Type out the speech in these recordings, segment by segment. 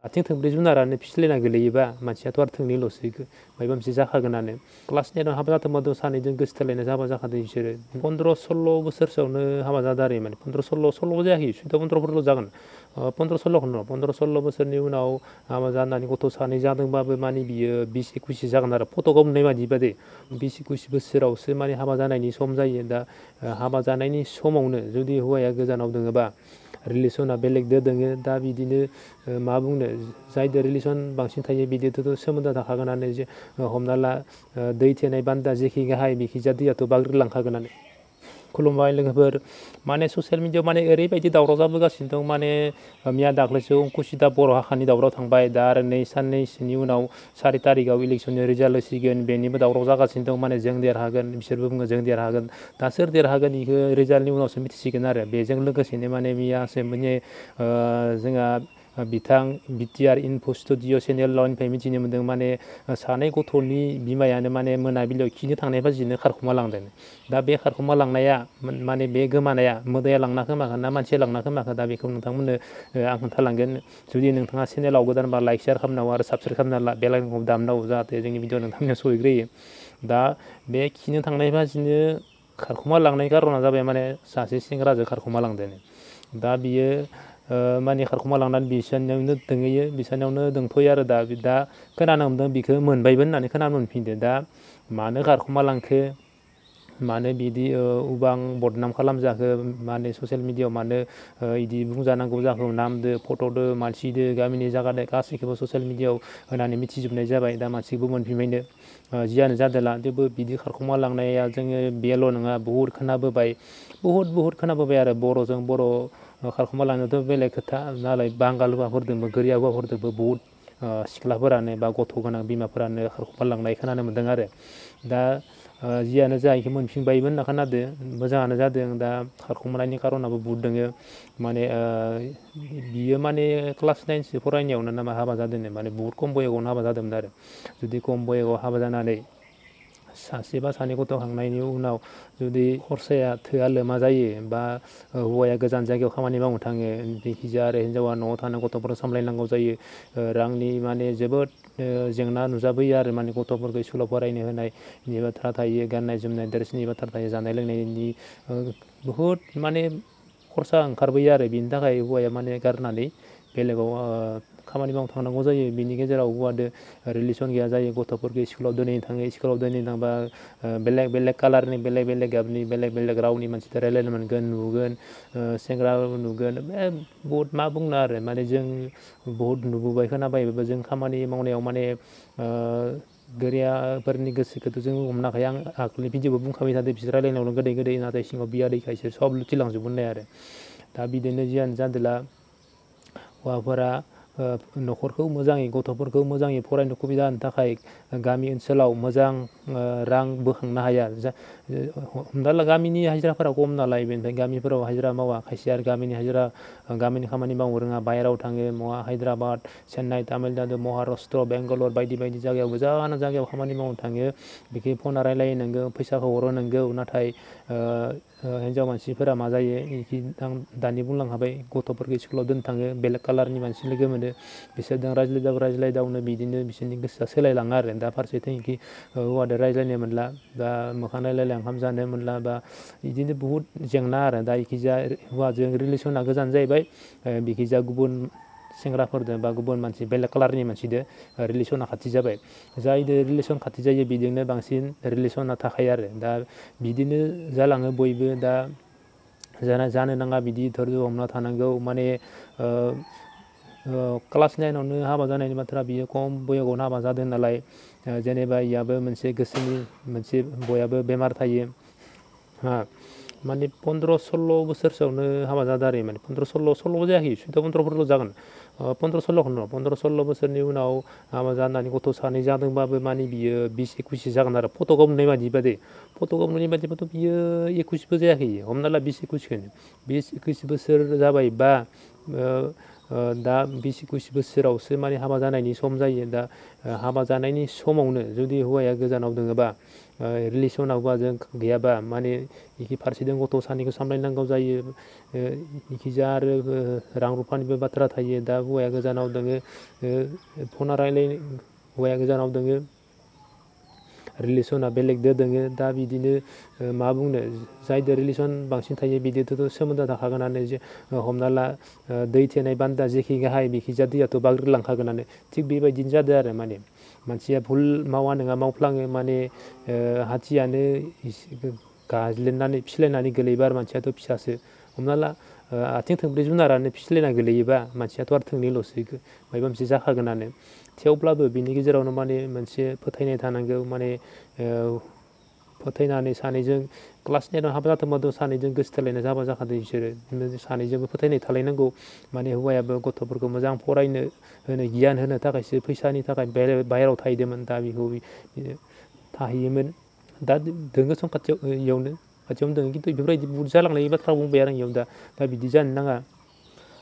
आथिं थोंब्रै जुनारानो फिस्लायना गोलैयोबा मानसियाथ' आरो थोंनैल'सो माबा मोनसे जाखागोनानो क्लास 9आव हाबा जादोंबाथ' सानैजों गोसोथोलायना हाबा जाखादों बिसोरो 15-16 बोसोरसोआवनो हाबा जादों आरो माने 15-16 जायाखै 14-15फोरल' जागोन 15-16खौनो 15-16 बोसोरनि उनाव हाबा जानानै गथ' सानै जादोंबाबो माने बियो 20-21 जागोन आरो फटकआव नुनाय बादिबा दे 20-21 बोसोरावसो माने हाबा जानायनि सम जायो दा हाबा जानायनि समावनो जुदि हौवाया गोजानाव दोङोबा रिलेसना बेलेगदो दोङो दा बिदिनो मा बुंनो जायदो रिलेसन बांसिन थायो बिदिथ' सोमोन्दो थाखागोनानो जे हमना ला दै थेनाय बान्दा जेखि गाहाय बेखिजा दैयाथ' बाग्रिलांखागोनानो खुलुमबाय लोगोफोर माने ससियेल मिडियाआव माने ओरैबायदि दावराव जाबोगासिनो दं माने मैया दाख्लैसो अंकुसिता बर' हाखानि दावराव थांबाय दा आरो नै साननैसोनि उनाव 4 तारिखआव इलेक्सननि रिजाल्ट होसिगोन बेनिबो दावराव जागासिनो दं माने जों देरहागोन बिसोरबो बुङो जों देरहागोन दा सोर देरहागोन बेखौ रिजाल्टनि उनावसो मिथिसिगोन आरो बेजों लोगोसेनो माने मैयासो माने जोंहा बिथां बिटिआर इनफ' स्टुडिअ चेनेलनिफ्राय मिथिनो मोन्दों माने सानै गथ'नि बिमायानो माने मोनाबिलियाव खिनो थांनाय बाजिनो खारखुमा लांदों दा बे खारखुमा लांनाया माने बे गोमानाया मोदाया लांना खोमाखो ना मानसिया लांना खोमाखो दा बेखौ नोंथांमोननो आं खोन्थालांगोन जुदि नोंथाङा चेनेलाव गोदानबा लाइक शेयार खालामनांगौ आरो साबसक्राइब खालामना ला बेल आइकनखौ दामनांगौ जाहाथे जोंनि भिडिअ नोंथांमोननियाव सहैग्रोयो दा बे खिनो थांनाय बाजिनो खारखुमा लांनाय कारना जाबाय माने सासे सेंग्राजों खारखुमा लांदों दा बियो माने खारखुमा लांनानै बिसानियावनो दोंहैयो बिसानियावनो दंथ'यो आरो दा खोनानो मोन्दों बिखौ मोनबायबो होननानै खोनानो मोनफिनदों दा मानो खारखुमा लांखो मानो बिदि उबां बदनाम खालामजाखो माने ससियेल मिडियाआव मानो इदि बुंजानांगौ जाखो नामदो फट'दो मानसिदो गामिनि जागादो गासैखौबो ससियेल मिडियाआव होनानै मिथिजोबनाय जाबाय दा मानसिखौबो मोनफिनबायनो जियानो जादोला थेवबो बिदि खारखुमा लांनाया जोङो बेल' नङा बहुद खोनाबोबाय बहुद खोनाबोबाय आरो बर'जों बर' खारखुमा लांनायाथ' बेलेग खोथा नालाय बांगाल हौवाफोरदोंबो गोरिया हौवाफोरदोंबो बहुद सिख्लाफोरानो बा गथ' गोनां बिमाफोरानो खारखुमा लांनाय खोनानो मोन्दों आरो दा जियानो जा इखौ मोनफिनबायबो होनना खोनादों मोजाङानो जादों दा खारखुमानायनि कारनाबो बहुद दोङो माने बियो माने क्लास 9सो फरायनायावनो नामा हाबा जादोंनो माने बुहुद खम बैसोआवनो हाबा जादोंमोन आरो जुदि खम बैसोआव हाबा जानानै सासे बा सानै गथ' खांनायनि उनाव जुदि खरसाया थोआ लोमा जायो बा हौवाया गोजान जायगायाव खामानि मावनो थाङो जायखिजाया आरो हिन्जावा न'आव थानो गथ'फोरखौ सामलायनांगौ जायो रांनि माने जोबोद जेंना नुजाबोयो आरो माने गथ'फोरखौ स्कुलाव फरायनो होनायनि बाथ्रा थायो गाननाय जोमनाय ड्रेसनि बाथ्रा थायो जानाय लोंनायनि बहुद माने खरसा ओंखारबोयो आरो बिनि थाखाय हौवाया माने गारनानै बेलेगाव खामानि मावनो थांनांगौ जायो बिनि गेजेराव हौवादो रिलेसन गैया जायो गथ'फोरखौ स्कुलाव दोनहैनो थाङो स्कुलाव दोनहैनो थांबा बेलेग कालारनि बेलेग गाबनि बेलेग रावनि मानसिजों रायज्लायनो मोनगोन नुगोन सेंग्रा नुगोन बहुद मा बुंनो आरो माने जों बहुद नुबोबाय खोनाबायबो जों खामानि मावनायाव माने गोरियाफोरनि गोसोखौथ' जों हमनो हाया आं आगोलनि भिडिअबो बुंखाबाय थादों बिसोर रायलायनायावनो गोदै नाथाय सिङाव बिया दैखा इसोर सब लुथिलांजोबो होननाय आरो दा बिदिनो जियानो जादोला हौवाफोरा न'खरखौ मोजाङै गथ'फोरखौ मोजाङै फरायनो सुबिदा होनो थाखाय गामि ओनसोलाव मोजां रां बोखांनो हाया हमना ला गामिनि हाजिराफोरा खम नालाय बेनिफ्राय गामिफोराव हाजिरा मावा खायसे आरो गामिनि हाजिरा गामिनि खामानि मावनो रोङा बाहेरायाव थाङो महा हायद्राबाद चेन्नाइ तामिलनाडु महाराष्ट्र बेंगालर बायदि जायगायाव गोजान जायगायाव खामानि मावनो थाङो बेखि फना रायलायो नोंगौ फैसाखौ हरो नोंगौ नाथाय हिन्जाव मानसिफोरा मा जायो इखि आं दानि बुंलांखाबाय गथ'फोरखौ स्कुलाव दोननो थाङो बेलेग कालारनि मानसि लोगो मोनो बिसोरजों रायज्लायदावनो बिदिनो बिसोरनि गोसोआ सोलायलाङो आरो दा फारसेथिं इखि हौवादो रायज्लायनो मोनला बा मोखां नायलायलाय ओंखाम जानो मोनला बा बिदिनो बहुद जेंना आरो दा इखिजा हौवाजों रिलेसना गोजान जाहैबाय बिखिजा गुबुन सेंग्राफोरजों बा गुबुन मानसि बेलेग कालारनि मानसिजों रिलेसना खाथि जाबाय जायजों रिलेसन खाथि जायो बिजोंनो बांसिन रिलेसना थाखायो आरो दा बिदिनो जालाङो बयबो दा जानो नाङा बिदि धोरज' हमना थानांगौ माने क्लास 9आवनो हाबा जानायनि बाथ्रा बियो खम बैसोआवनो हाबा जादों नालाय जेनेबा इयाबो मोनसे गोसोनि मोनसे बयाबो बेमार थायो माने 15-16 बोसोरसोआवनो हाबा जादों आरो माने 15-16 जायाखै 14-15फोरल' जागोन 15-16 बोसोरनि उनाव हाबा जानानै गथ' सानै जादोंबाबो माने बियो 20-21 जागोन आरो फटकआव नुनाय बादिबा दे फटकआव नुनाय बादिबाथ' बियो 21बो जायाखै हमना ला 20-21खौनो 20-21 बोसोर जाबाय बा दा 20-21 बोसोरावसो माने हाबा जानायनि सम जायो। दा हाबा जानायनि समावनो जुदि हौवाया गोजानाव दोङोबा रिलेसन हौवाजों गैयाबा माने इखि फारसेथिं गथ' सानैखौ सामलायनांगौ जायो। इखिजा आरो रां रुफानिबो बाथ्रा थायो। दा हौवाया गोजानाव दोङो, फना रायलाय हौवाया गोजानाव दोङो, रिलेसना बेलेगदो दोङो। दा बिदिनो मा बुंनो, जायदो रिलेसन बांसिन थायो बिदिथ' सोमोन्दोआ थाखागोनानो। जे हमना ला दै थेनाय बान्दोआ जेखि गाहाय बेखिजा दैयाथ' बाग्रिलांखागोनानो। थिग बेबायदिनो जादों आरो माने मानसिया भुल मावा नङा मावफ्लाङो माने हाथियानो गाज्लिनानै फिस्लायनानै गोलैबा आरो मानसियाथ' फिसासो। हमना ला आथिं थोंब्रै जुनारानो फिस्लायना गोलैयोबा मानसियाथ' आरो थोंनैल'सो मायबा मोनसे जाखागोनानो। थेवब्लाबो बिनि गेजेरावनो माने मोनसे फोथायनाय थानांगौ माने फोथायनानै सानैजों क्लास 9आव हाबा जादोंबाथ' सानैजों गोसोथोलायनाय हाबा जाखादों बिसोरो। सानैजोंबो फोथायनाय थालायनांगौ माने हौवायाबो गथ'फोरखौ मोजां फरायनो होनो गियान होनो थाखायसो फैसानि थाखाय बाहेरायाव थाहैदोंमोन। दा बेखौ थाहैयोमोन। दा दोङो सम खाथियाव इयावनो खाथियावनो दोङो खिन्थु बेफोरबायदि बुहुत जालांनायनि बाथ्रा बुंबाय आरो इयाव दा बिदि जानो नाङा।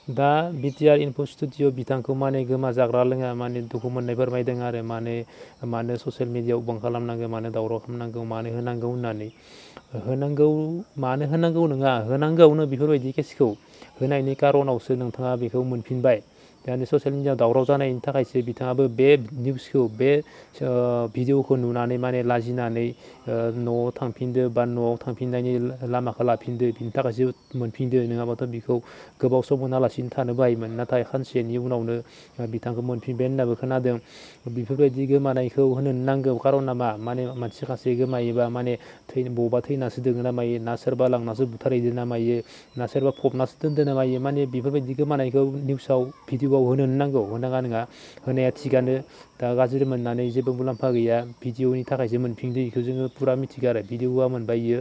दा बिटिआर इनफु स्टुडिअ बिथांखौ माने गोमाजाग्रा लोङा माने दुखु मोननाय फोरमायदों आरो मानो ससियेल मिडियाआव बन्द खालामनांगौ, मानो दावराव खालामनांगौ, मानो होनांगौ होननानै। होनांगौ मानो होनांगौ नङा, होनांगौनो बेफोरबायदि केसखौ। होनायनि कारनावसो नोंथाङा बेखौ मोनफिनबाय। दा ससियेल मिडियाआव दावराव जानायनि थाखायसो बिथाङाबो बे निउसखौ बे भिडिअखौ नुनानै माने लाजिनानै न'आव थांफिनदो बा न'आव थांफिननायनि लामाखौ लाफिनदो। बिनि थाखायसो मोनफिनदो, नङाबाथ' बिखौ गोबाव सम होनालासिनो थानोबो हायोमोन। नाथाय सानसेनि उनावनो बिथांखौ मोनफिनबाय होननाबो खोनादों। बेफोरबायदि गोमानायखौ होनो नांगौ खारना मा माने मानसि सासे गोमायोबा माने बबावबा थैनासो दोङो ना मायो, ना सोरबा लांनासो बुथारहैदो ना मायो, ना सोरबा फबनासो दोनदो ना मायो, माने बेफोरबायदि गोमानायखौ निउसाव भिडिअआव होनो नांगौ। होनाङा नङा, होनाया थिगानो। दा गाज्रि मोननानै जेबो मुलाम्फा गैया। भिडिअनि थाखायसो मोनफिनदो बेखौ जोङो फुरा मिथिगौ आरो। भिडिअआ मोनबाय इयो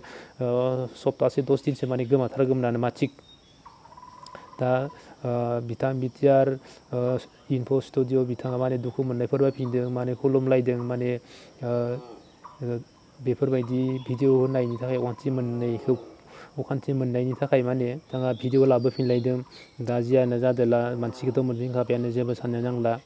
सप्तासे 10 दिनसो माने गोमाथारगौमोनानो मा थिग। दा बिथां बिटिआर इनफु स्टुडिअ बिथाङा माने दुखु मोननाय फोरमायफिनदों, माने खुलुमलायदों, माने बेफोरबायदि भिडिअ होनायनि थाखाय अखान्थि मोननायनि थाखाय माने बिथाङा भिडिअ लाबोफिनलायदों। दा जियानो जादोला मानसिखौथ' मोनफिनखाबायानो, जेबो साननो नांला।